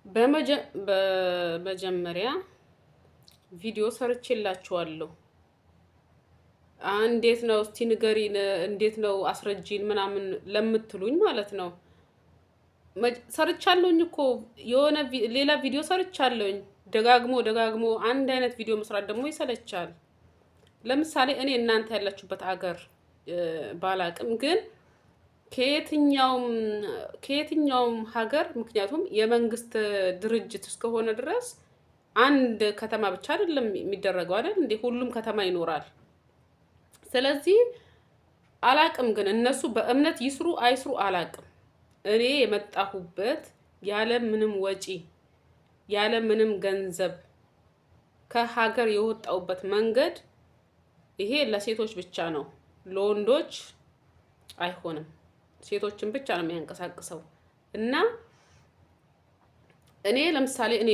በመጀመሪያ ቪዲዮ ሰርቼላችኋለሁ። እንዴት ነው እስቲ ንገሪን፣ እንዴት ነው አስረጂን ምናምን ለምትሉኝ ማለት ነው። ሰርቻለሁኝ እኮ የሆነ ሌላ ቪዲዮ ሰርቻለሁኝ። ደጋግሞ ደጋግሞ አንድ አይነት ቪዲዮ መስራት ደግሞ ይሰለቻል። ለምሳሌ እኔ እናንተ ያላችሁበት አገር ባላቅም ግን ከየትኛውም ሀገር፣ ምክንያቱም የመንግስት ድርጅት እስከሆነ ድረስ አንድ ከተማ ብቻ አይደለም የሚደረገው አይደል እንዴ? ሁሉም ከተማ ይኖራል። ስለዚህ አላቅም፣ ግን እነሱ በእምነት ይስሩ አይስሩ አላቅም። እኔ የመጣሁበት ያለ ምንም ወጪ ያለ ምንም ገንዘብ ከሀገር የወጣሁበት መንገድ ይሄ ለሴቶች ብቻ ነው፣ ለወንዶች አይሆንም። ሴቶችን ብቻ ነው የሚያንቀሳቅሰው። እና እኔ ለምሳሌ እኔ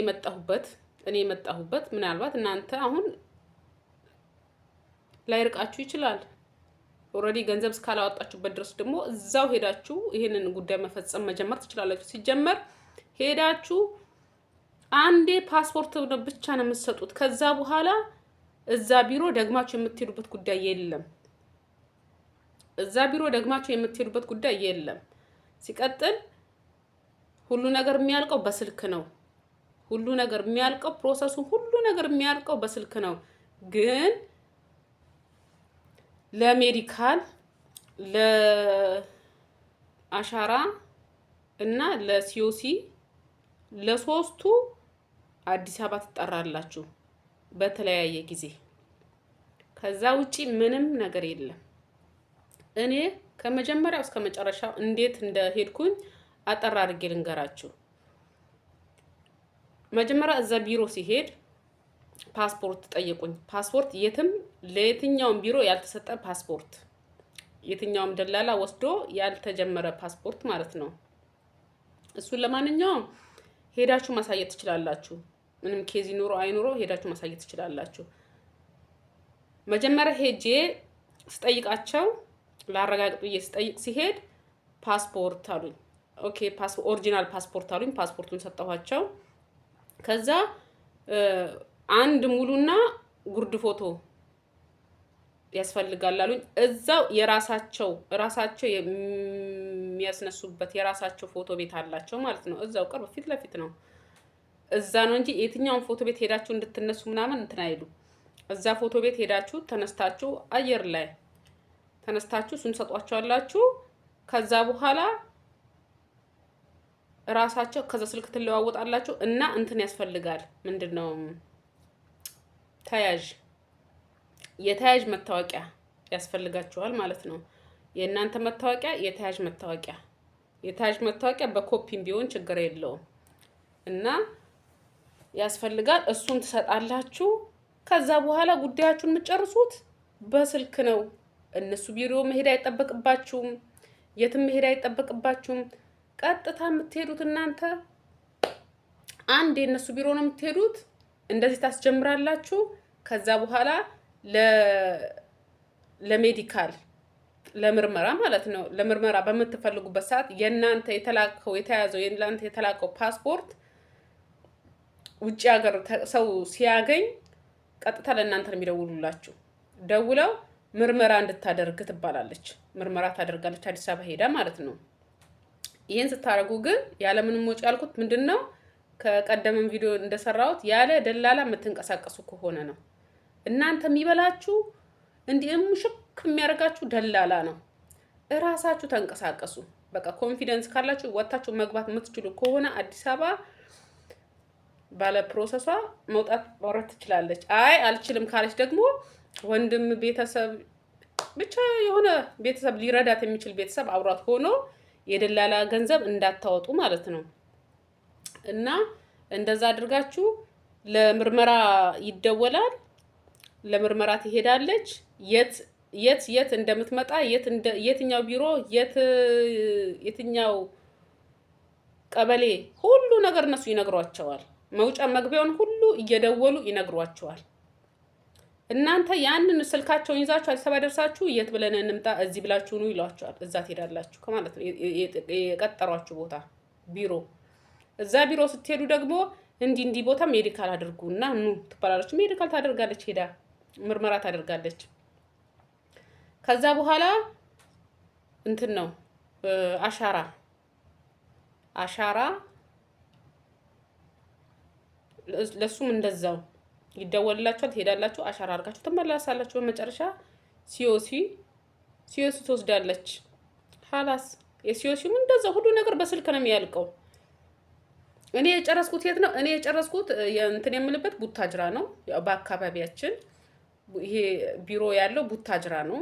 የመጣሁበት ምናልባት እናንተ አሁን ላይርቃችሁ ይችላል። Already ገንዘብ እስካላወጣችሁበት ድረስ ደግሞ እዛው ሄዳችሁ ይሄንን ጉዳይ መፈጸም መጀመር ትችላላችሁ። ሲጀመር ሄዳችሁ አንዴ ፓስፖርት ብቻ ነው የምትሰጡት። ከዛ በኋላ እዛ ቢሮ ደግማችሁ የምትሄዱበት ጉዳይ የለም። እዛ ቢሮ ደግማችሁ የምትሄዱበት ጉዳይ የለም። ሲቀጥል ሁሉ ነገር የሚያልቀው በስልክ ነው። ሁሉ ነገር የሚያልቀው፣ process ኡ ሁሉ ነገር የሚያልቀው በስልክ ነው። ግን ለ medical፣ ለአሻራ እና ለ COC ለሶስቱ አዲስ አበባ ትጠራላችሁ በተለያየ ጊዜ። ከዛ ውጪ ምንም ነገር የለም። እኔ ከመጀመሪያው እስከ መጨረሻው እንዴት እንደሄድኩኝ አጠር አድርጌ ልንገራችሁ። መጀመሪያ እዛ ቢሮ ሲሄድ ፓስፖርት ጠየቁኝ። ፓስፖርት የትም ለየትኛውም ቢሮ ያልተሰጠ ፓስፖርት፣ የትኛውም ደላላ ወስዶ ያልተጀመረ ፓስፖርት ማለት ነው። እሱን ለማንኛውም ሄዳችሁ ማሳየት ትችላላችሁ። ምንም case ይኑሮ አይኑሮ ሄዳችሁ ማሳየት ትችላላችሁ። መጀመሪያ ሄጄ ስጠይቃቸው፣ ላረጋግጥ ብዬ ስጠይቅ ሲሄድ ፓስፖርት አሉኝ። Okay፣ original ፓስፖርት አሉኝ። ፓስፖርቱን ሰጠኋቸው። ከዛ አንድ ሙሉና ጉርድ ፎቶ ያስፈልጋል አሉኝ። እዛው የራሳቸው ራሳቸው የሚያስነሱበት የራሳቸው ፎቶ ቤት አላቸው ማለት ነው። እዛው ቅርብ ፊት ለፊት ነው። እዛ ነው እንጂ የትኛውን ፎቶ ቤት ሄዳችሁ እንድትነሱ ምናምን እንትን አይሉ። እዛ ፎቶ ቤት ሄዳችሁ ተነስታችሁ፣ አየር ላይ ተነስታችሁ እሱን ሰጧቸዋላችሁ። ከዛ በኋላ ራሳቸው ከዛ ስልክ ትለዋወጣላችሁ እና እንትን ያስፈልጋል። ምንድን ነው፣ ተያዥ፣ የተያዥ መታወቂያ ያስፈልጋችኋል ማለት ነው። የእናንተ መታወቂያ፣ የተያዥ መታወቂያ። የተያዥ መታወቂያ በኮፒም ቢሆን ችግር የለውም እና ያስፈልጋል። እሱን ትሰጣላችሁ። ከዛ በኋላ ጉዳያችሁን የምትጨርሱት በስልክ ነው። እነሱ ቢሮ መሄድ አይጠበቅባችሁም። የትም መሄድ አይጠበቅባችሁም። ቀጥታ የምትሄዱት እናንተ አንድ የእነሱ ቢሮ ነው የምትሄዱት። እንደዚህ ታስጀምራላችሁ። ከዛ በኋላ ለ medical፣ ለምርመራ ማለት ነው። ለምርመራ በምትፈልጉበት ሰዓት የእናንተ የተላከው፣ የተያዘው፣ የእናንተ የተላከው ፓስፖርት ውጭ ሀገር ሰው ሲያገኝ ቀጥታ ለእናንተ ነው የሚደውሉላችሁ። ደውለው ምርመራ እንድታደርግ ትባላለች። ምርመራ ታደርጋለች አዲስ አበባ ሄዳ ማለት ነው። ይህን ስታደርጉ ግን ያለምንም ወጪ ያልኩት ምንድን ነው? ከቀደምም ቪዲዮ እንደሰራሁት ያለ ደላላ የምትንቀሳቀሱ ከሆነ ነው። እናንተ የሚበላችሁ፣ እንዲህ እምሽክ የሚያደርጋችሁ ደላላ ነው። እራሳችሁ ተንቀሳቀሱ። በቃ confidence ካላችሁ፣ ወጥታችሁ መግባት የምትችሉ ከሆነ አዲስ አበባ ባለ process ዋ መውጣት መውረድ ትችላለች። አይ አልችልም ካለች ደግሞ ወንድም፣ ቤተሰብ፣ ብቻ የሆነ ቤተሰብ፣ ሊረዳት የሚችል ቤተሰብ አብሯት ሆኖ የደላላ ገንዘብ እንዳታወጡ ማለት ነው። እና እንደዛ አድርጋችሁ ለምርመራ ይደወላል። ለምርመራ ትሄዳለች። የት የት የት እንደምትመጣ፣ የት የትኛው ቢሮ፣ የት የትኛው ቀበሌ፣ ሁሉ ነገር እነሱ ይነግሯቸዋል። መውጫ መግቢያውን ሁሉ እየደወሉ ይነግሯቸዋል። እናንተ ያንን ስልካቸውን ይዛችሁ አዲስ አበባ ደርሳችሁ የት ብለን እንምጣ፣ እዚህ ብላችሁ ኑ ይሏቸዋል። እዛ ትሄዳላችሁ ከማለት ነው፣ የቀጠሯችሁ ቦታ ቢሮ። እዛ ቢሮ ስትሄዱ ደግሞ እንዲህ እንዲህ ቦታ medical አድርጉ እና ኑ ትባላለች። Medical ታደርጋለች፣ ሄዳ ምርመራ ታደርጋለች። ከዛ በኋላ እንትን ነው አሻራ አሻራ ለሱም እንደዛው ይደወልላችኋል። ትሄዳላችሁ፣ አሻራ አድርጋችሁ ትመለሳላችሁ። በመጨረሻ COC COC ትወስዳለች። خلاص የ COC ውም እንደዛ ሁሉ ነገር በስልክ ነው የሚያልቀው። እኔ የጨረስኩት የት ነው? እኔ የጨረስኩት እንትን የምልበት ቡታጅራ ነው። ያው በአካባቢያችን ይሄ ቢሮ ያለው ቡታጅራ ነው።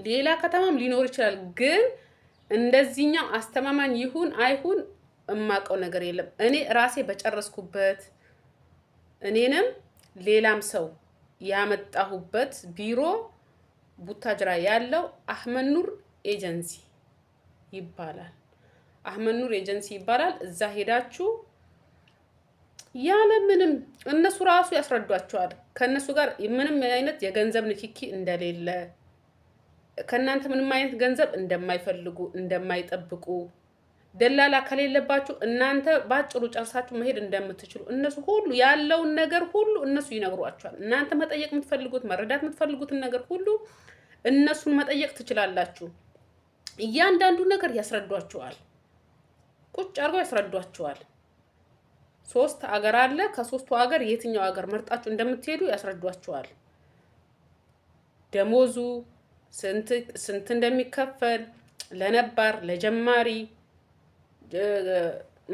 ሌላ ከተማም ሊኖር ይችላል፣ ግን እንደዚህኛው አስተማማኝ ይሁን አይሁን እማቀው ነገር የለም። እኔ ራሴ በጨረስኩበት እኔንም ሌላም ሰው ያመጣሁበት ቢሮ ቡታጅራ ያለው አህመድ ኑር ኤጀንሲ ይባላል። አህመድ ኑር ኤጀንሲ ይባላል። እዛ ሄዳችሁ ያለ ምንም እነሱ ራሱ ያስረዷቸዋል። ከእነሱ ጋር ምንም አይነት የገንዘብ ንክኪ እንደሌለ፣ ከእናንተ ምንም አይነት ገንዘብ እንደማይፈልጉ፣ እንደማይጠብቁ፣ ደላላ ከሌለባችሁ እናንተ ባጭሩ ጨርሳችሁ መሄድ እንደምትችሉ እነሱ ሁሉ ያለውን ነገር ሁሉ እነሱ ይነግሯችኋል። እናንተ መጠየቅ የምትፈልጉት፣ መረዳት የምትፈልጉትን ነገር ሁሉ እነሱን መጠየቅ ትችላላችሁ። እያንዳንዱ ነገር ያስረዷችኋል። ቁጭ አድርገው ያስረዷችኋል። ሶስት አገር አለ። ከሶስቱ አገር የትኛው አገር መርጣችሁ እንደምትሄዱ ያስረዷችኋል። ደሞዙ ስንት ስንት እንደሚከፈል ለነባር፣ ለጀማሪ፣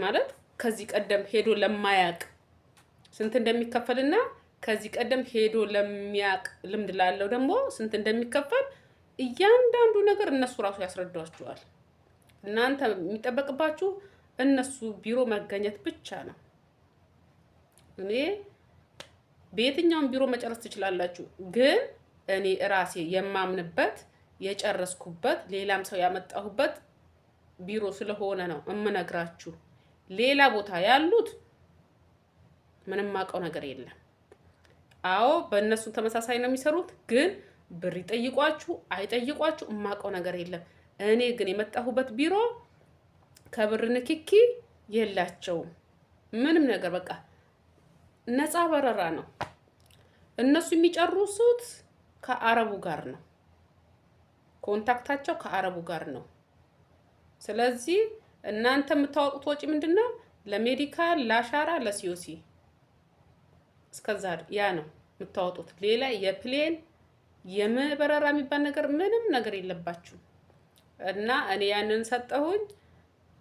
ማለት ከዚህ ቀደም ሄዶ ለማያቅ ስንት እንደሚከፈልና ከዚህ ቀደም ሄዶ ለሚያቅ፣ ልምድ ላለው ደግሞ ስንት እንደሚከፈል እያንዳንዱ ነገር እነሱ ራሱ ያስረዷችኋል። እናንተ የሚጠበቅባችሁ እነሱ ቢሮ መገኘት ብቻ ነው። እኔ በየትኛውም ቢሮ መጨረስ ትችላላችሁ፣ ግን እኔ ራሴ የማምንበት፣ የጨረስኩበት፣ ሌላም ሰው ያመጣሁበት ቢሮ ስለሆነ ነው እምነግራችሁ። ሌላ ቦታ ያሉት ምንም ማውቀው ነገር የለም። አዎ በእነሱ ተመሳሳይ ነው የሚሰሩት፣ ግን ብር ይጠይቋችሁ አይጠይቋችሁ እማውቀው ነገር የለም። እኔ ግን የመጣሁበት ቢሮ ከብር ንክኪ የላቸውም። ምንም ነገር በቃ ነፃ በረራ ነው። እነሱ የሚጨርሱት ከአረቡ ጋር ነው። Contact ኣቸው ከአረቡ ጋር ነው። ስለዚህ እናንተ የምታወጡት ወጪ ምንድን ነው? ለ medical፣ ለአሻራ፣ ለ COC እስከዛ ያ ነው የምታወጡት። ሌላ የ plane የበረራ የሚባል ነገር ምንም ነገር የለባችሁም። እና እኔ ያንን ሰጠሁኝ።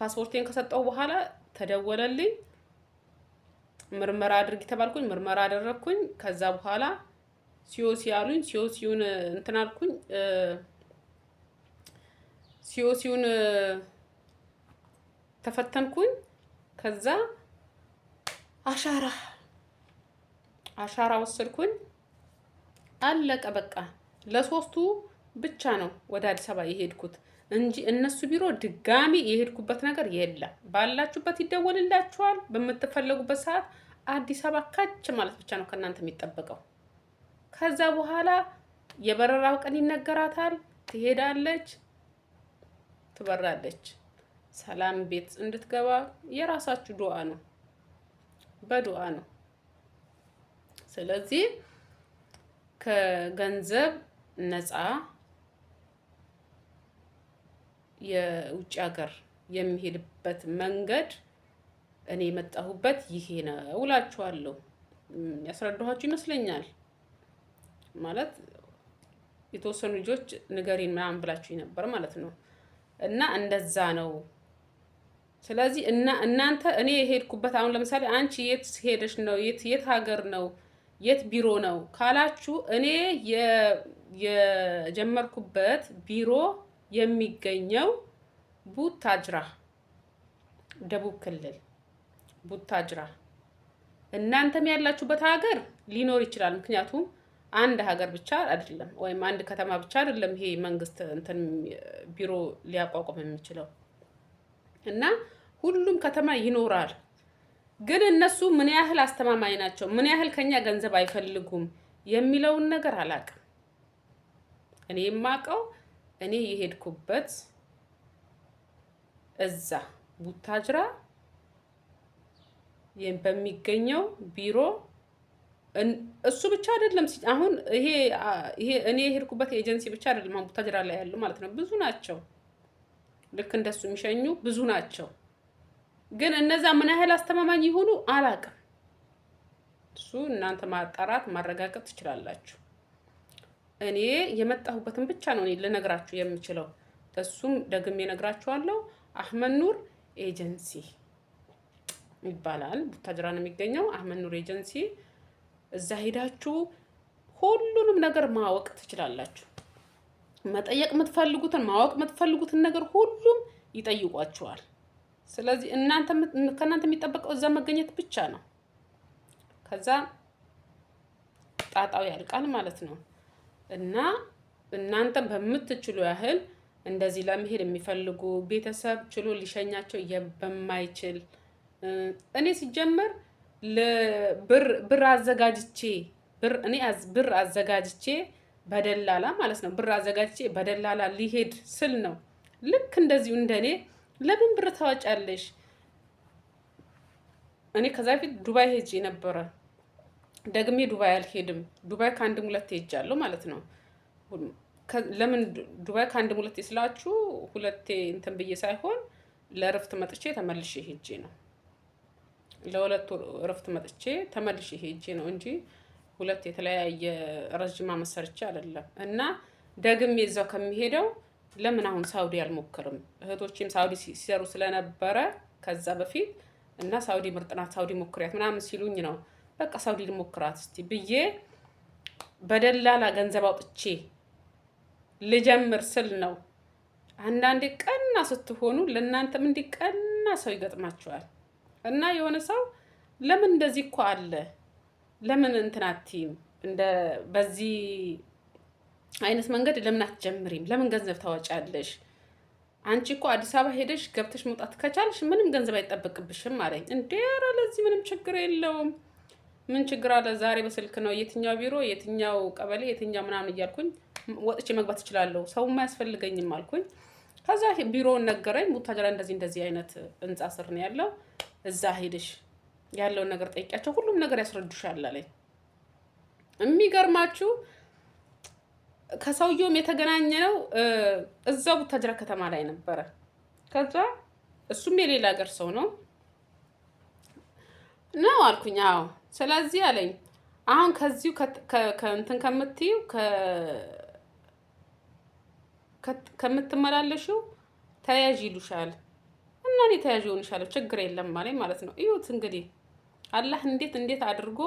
ፓስፖርቴን ከሰጠሁ በኋላ ተደወለልኝ። ምርመራ አድርጊ ተባልኩኝ። ምርመራ አደረግኩኝ። ከዛ በኋላ COC አሉኝ። COC ውን እንትን አልኩኝ። COC ውን ተፈተንኩኝ። ከዛ አሻራ አሻራ ወሰድኩኝ። አለቀ በቃ። ለሶስቱ ብቻ ነው ወደ አዲስ አበባ የሄድኩት እንጂ እነሱ ቢሮ ድጋሚ የሄድኩበት ነገር የለም። ባላችሁበት ይደወልላችኋል። በምትፈለጉበት ሰዓት አዲስ አበባ ካች ማለት ብቻ ነው ከእናንተ የሚጠበቀው። ከዛ በኋላ የበረራው ቀን ይነገራታል። ትሄዳለች፣ ትበራለች። ሰላም ቤት እንድትገባ የራሳችሁ ዱዓ ነው፣ በዱዓ ነው። ስለዚህ ከገንዘብ ነፃ የውጭ ሀገር የሚሄድበት መንገድ እኔ የመጣሁበት ይሄ ነው እላችኋለሁ። ያስረዳኋችሁ ይመስለኛል። ማለት የተወሰኑ ልጆች ንገሪን ምናምን ብላችሁ ነበር ማለት ነው። እና እንደዛ ነው። ስለዚህ እና እናንተ እኔ የሄድኩበት አሁን ለምሳሌ አንቺ የት ሄደሽ ነው፣ የት የት ሀገር ነው፣ የት ቢሮ ነው ካላችሁ እኔ የጀመርኩበት ቢሮ የሚገኘው ቡታጅራ፣ ደቡብ ክልል ቡታጅራ። እናንተም ያላችሁበት ሀገር ሊኖር ይችላል። ምክንያቱም አንድ ሀገር ብቻ አይደለም ወይም አንድ ከተማ ብቻ አይደለም ይሄ መንግስት እንትን ቢሮ ሊያቋቁም የሚችለው እና ሁሉም ከተማ ይኖራል። ግን እነሱ ምን ያህል አስተማማኝ ናቸው፣ ምን ያህል ከኛ ገንዘብ አይፈልጉም የሚለውን ነገር አላውቅም። እኔ የማውቀው እኔ የሄድኩበት እዛ ቡታጅራ በሚገኘው ቢሮ እሱ ብቻ አይደለም። አሁን ይሄ እኔ የሄድኩበት ኤጀንሲ ብቻ አይደለም። አሁን ቡታጅራ ላይ ያሉ ማለት ነው ብዙ ናቸው። ልክ እንደሱ የሚሸኙ ብዙ ናቸው። ግን እነዛ ምን ያህል አስተማማኝ ይሆኑ አላቅም። እሱ እናንተ ማጣራት ማረጋገጥ ትችላላችሁ። እኔ የመጣሁበትን ብቻ ነው እኔ ልነግራችሁ የምችለው። እሱም ደግሜ እነግራችኋለሁ። አህመድ ኑር ኤጀንሲ ይባላል። ቡታጅራ ነው የሚገኘው። አህመድ ኑር ኤጀንሲ፣ እዛ ሄዳችሁ ሁሉንም ነገር ማወቅ ትችላላችሁ። መጠየቅ የምትፈልጉትን፣ ማወቅ የምትፈልጉትን ነገር ሁሉም ይጠይቋችኋል። ስለዚህ እናንተ ከእናንተ የሚጠበቀው እዛ መገኘት ብቻ ነው። ከዛ ጣጣው ያልቃል ማለት ነው። እና እናንተም በምትችሉ ያህል እንደዚህ ለመሄድ የሚፈልጉ፣ ቤተሰብ ችሎ ሊሸኛቸው በማይችል፣ እኔ ሲጀመር ብር አዘጋጅቼ ብር እኔ ብር አዘጋጅቼ በደላላ ማለት ነው፣ ብር አዘጋጅቼ በደላላ ሊሄድ ስል ነው ልክ እንደዚሁ እንደኔ ለምን ብር ታወጫለሽ? እኔ ከዛ በፊት ዱባይ ሄጄ ነበረ። ደግሜ ዱባይ አልሄድም። ዱባይ ከአንድም ሁለቴ ሄጃለሁ ማለት ነው። ለምን ዱባይ ከአንድም ሁለቴ ስላችሁ ሁለቴ እንትን ብዬ ሳይሆን ለእረፍት መጥቼ ተመልሼ ሄጄ ነው። ለ2 ወር እረፍት መጥቼ ተመልሼ ሄጄ ነው እንጂ ሁለት የተለያየ ረዥም ዓመት ሰርቼ አይደለም። እና ደግሜ እዛው ከሚሄደው ለምን አሁን ሳውዲ አልሞክርም? እህቶቼም ሳውዲ ሲሰሩ ስለነበረ ከዛ በፊት እና ሳውዲ ምርጥ ናት፣ ሳውዲ ሞክሪያት ምናምን ሲሉኝ ነው በቃ ሳውዲ ልሞክራት እስቲ ብዬ በደላላ ገንዘብ አውጥቼ ልጀምር ስል ነው። አንዳንዴ ቀና ስትሆኑ ለእናንተም እንዲህ ቀና ሰው ይገጥማችኋል። እና የሆነ ሰው ለምን እንደዚህ እኮ አለ፣ ለምን እንትን አትይም፣ እንደ በዚህ አይነት መንገድ ለምን አትጀምሪም? ለምን ገንዘብ ታወጫለሽ? አንቺ እኮ አዲስ አበባ ሄደሽ ገብተሽ መውጣት ከቻልሽ ምንም ገንዘብ አይጠበቅብሽም አለኝ። እንዴ ኧረ ለዚህ ምንም ችግር የለውም። ምን ችግር አለ? ዛሬ በስልክ ነው የትኛው ቢሮ፣ የትኛው ቀበሌ፣ የትኛው ምናምን እያልኩኝ ወጥቼ መግባት እችላለሁ። ሰውም አያስፈልገኝም አልኩኝ። ከዛ ቢሮውን ነገረኝ። ቡታጅራ እንደዚህ እንደዚህ አይነት ህንጻ ስር ነው ያለው። እዛ ሄደሽ ያለውን ነገር ጠይቂያቸው፣ ሁሉም ነገር ያስረዱሻል አለኝ። የሚገርማችሁ ከሰውየውም የተገናኘ ነው እዛው ቡታጅራ ከተማ ላይ ነበረ። ከዛ እሱም የሌላ ሀገር ሰው ነው ነው አልኩኝ። አዎ ስለዚህ አለኝ አሁን ከዚሁ ከእንትን ከምትይው፣ ከምትመላለሽው ተያዥ ይሉሻል እና እኔ ተያዥ ይሆንሻለሁ ችግር የለም አለኝ ማለት ነው። እዩት እንግዲህ አላህ እንዴት እንዴት አድርጎ፣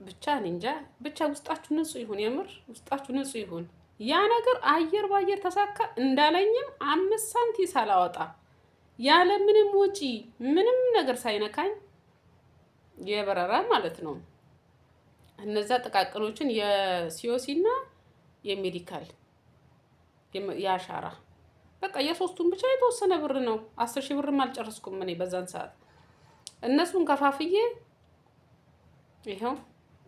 ብቻ እኔ እንጃ፣ ብቻ ውስጣችሁ ንጹህ ይሁን፣ የምር ውስጣችሁ ንጹህ ይሁን። ያ ነገር አየር በአየር ተሳካ። እንዳለኝም 5 ሳንቲም ሳላወጣ፣ ያለ ምንም ወጪ፣ ምንም ነገር ሳይነካኝ የበረራ ማለት ነው። እነዛ ጥቃቅኖችን የ COC እና የ medical፣ የአሻራ፣ በቃ የሶስቱን ብቻ የተወሰነ ብር ነው። 10,000 ብርም አልጨረስኩም እኔ በዛን ሰዓት። እነሱን ከፋፍዬ ይኸው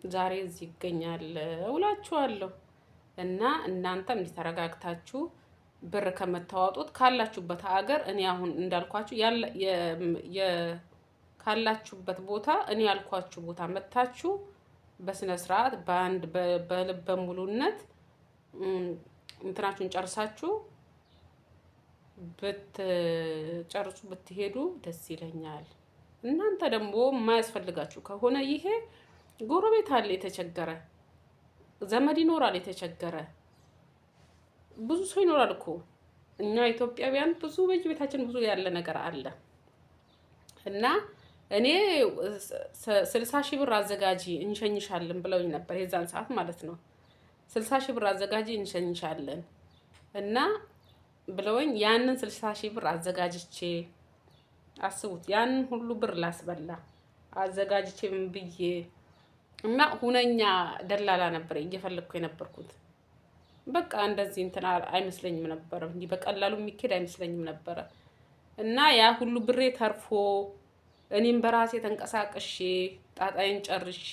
ዛሬ እዚህ ይገኛል እውላችኋለሁ። እና እናንተም እንዲህ ተረጋግታችሁ ብር ከምታወጡት ካላችሁበት ሀገር፣ እኔ አሁን እንዳልኳችሁ ካላችሁበት ቦታ እኔ ያልኳችሁ ቦታ መጥታችሁ በስነ ስርዓት በአንድ በልበ ሙሉነት እንትናችሁን ጨርሳችሁ ብትጨርሱ ብትሄዱ ደስ ይለኛል። እናንተ ደግሞ የማያስፈልጋችሁ ከሆነ ይሄ ጎረቤት አለ የተቸገረ፣ ዘመድ ይኖራል የተቸገረ፣ ብዙ ሰው ይኖራል እኮ። እኛ ኢትዮጵያውያን ብዙ በየቤታችን ብዙ ያለ ነገር አለ። እና እኔ 60,000 ብር አዘጋጂ እንሸኝሻለን ብለውኝ ነበር የዛን ሰዓት ማለት ነው። 60,000 ብር አዘጋጂ እንሸኝሻለን እና ብለውኝ ያንን 60,000 ብር አዘጋጅቼ፣ አስቡት፣ ያንን ሁሉ ብር ላስበላ አዘጋጅቼ ምን ብዬ እና ሁነኛ ደላላ ነበር እየፈለግኩ የነበርኩት። በቃ እንደዚህ እንትን አይመስለኝም ነበረ፣ እንዲህ በቀላሉ የሚኬድ አይመስለኝም ነበረ። እና ያ ሁሉ ብሬ ተርፎ እኔም በራሴ ተንቀሳቅሼ ጣጣዬን ጨርሼ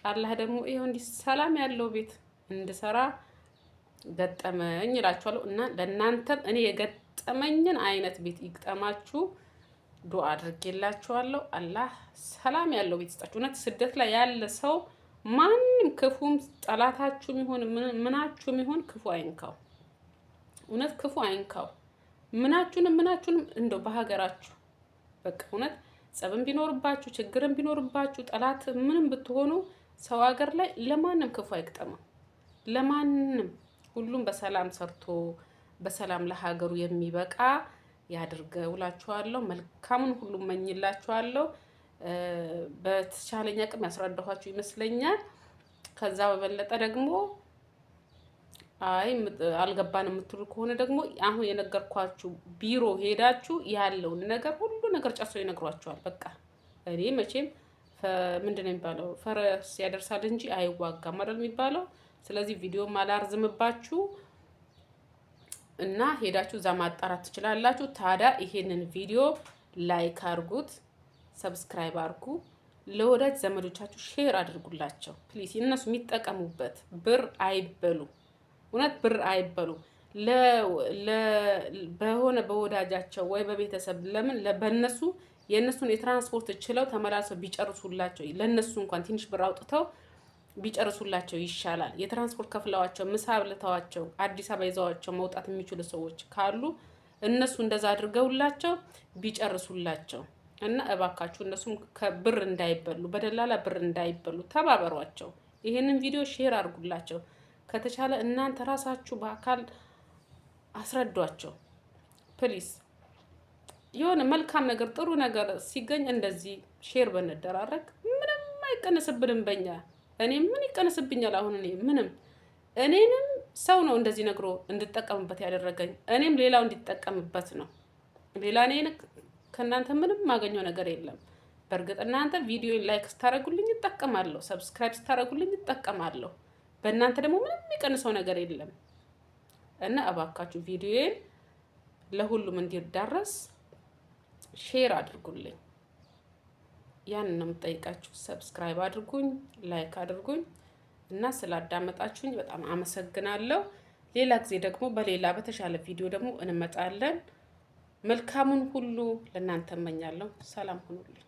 አላህ ደግሞ ይኸው እንዲህ ሰላም ያለው ቤት እንድሰራ ገጠመኝ እላችኋለሁ። እና ለእናንተም እኔ የገጠመኝን አይነት ቤት ይግጠማችሁ። ዱአ አድርጌላችኋለሁ። አላህ ሰላም ያለው ቤት ይስጣችሁ። እውነት ስደት ላይ ያለ ሰው ማንም ክፉም ጠላታችሁም ይሁን ምናችሁም ይሁን ክፉ አይንካው። እውነት ክፉ አይንካው። ምናችሁንም ምናችሁንም እንደው በሀገራችሁ በቃ እውነት ጸብም ቢኖርባችሁ ችግርም ቢኖርባችሁ ጠላት ምንም ብትሆኑ ሰው ሀገር ላይ ለማንም ክፉ አይግጠመው። ለማንም ሁሉም በሰላም ሰርቶ በሰላም ለሀገሩ የሚበቃ ያድርገው እላችኋለሁ። መልካሙን ሁሉ እመኝላችኋለሁ። በተቻለኝ አቅም ያስረዳኋችሁ ይመስለኛል። ከዛ በበለጠ ደግሞ አይ አልገባን የምትሉ ከሆነ ደግሞ አሁን የነገርኳችሁ ቢሮ ሄዳችሁ ያለውን ነገር ሁሉ ነገር ጨርሶ ይነግሯችኋል። በቃ እኔ መቼም ምንድን ነው የሚባለው ፈረስ ያደርሳል እንጂ አይዋጋም አይደል የሚባለው። ስለዚህ ቪዲዮ አላርዝምባችሁ እና ሄዳችሁ እዛ ማጣራት ትችላላችሁ። ታዲያ ይሄንን ቪዲዮ like አድርጉት፣ subscribe አድርጉ፣ ለወዳጅ ዘመዶቻችሁ share አድርጉላቸው please። እነሱ የሚጠቀሙበት ብር አይበሉ፣ እውነት ብር አይበሉ። በሆነ በወዳጃቸው ወይ በቤተሰብ ለምን በእነሱ የእነሱን የትራንስፖርት ችለው ተመላልሰው ቢጨርሱላቸው ለእነሱ እንኳን ትንሽ ብር አውጥተው ቢጨርሱላቸው ይሻላል። የትራንስፖርት ከፍለዋቸው ምሳ አብልተዋቸው አዲስ አበባ ይዘዋቸው መውጣት የሚችሉ ሰዎች ካሉ እነሱ እንደዛ አድርገውላቸው ቢጨርሱላቸው እና እባካችሁ እነሱም ከብር እንዳይበሉ በደላላ ብር እንዳይበሉ ተባበሯቸው። ይሄንን ቪዲዮ share አድርጉላቸው። ከተቻለ እናንተ ራሳችሁ በአካል አስረዷቸው please። የሆነ መልካም ነገር ጥሩ ነገር ሲገኝ እንደዚህ share ብንደራረግ ምንም አይቀንስብንም በኛ። እኔ ምን ይቀንስብኛል? አሁን እኔ ምንም እኔንም ሰው ነው እንደዚህ ነግሮ እንድጠቀምበት ያደረገኝ። እኔም ሌላው እንዲጠቀምበት ነው። ሌላ እኔ ከእናንተ ምንም የማገኘው ነገር የለም። በእርግጥ እናንተ ቪዲዮ like ስታደርጉልኝ እጠቀማለሁ፣ subscribe ስታደርጉልኝ እጠቀማለሁ። በእናንተ ደግሞ ምንም የሚቀንሰው ነገር የለም እና እባካችሁ ቪዲዮዬን ለሁሉም እንዲዳረስ share አድርጉልኝ። ያን ነው የምጠይቃችሁ። Subscribe አድርጉኝ፣ like አድርጉኝ እና ስላዳመጣችሁኝ በጣም አመሰግናለሁ። ሌላ ጊዜ ደግሞ በሌላ በተሻለ ቪዲዮ ደግሞ እንመጣለን። መልካሙን ሁሉ ለእናንተ እመኛለሁ። ሰላም ሁኑልኝ።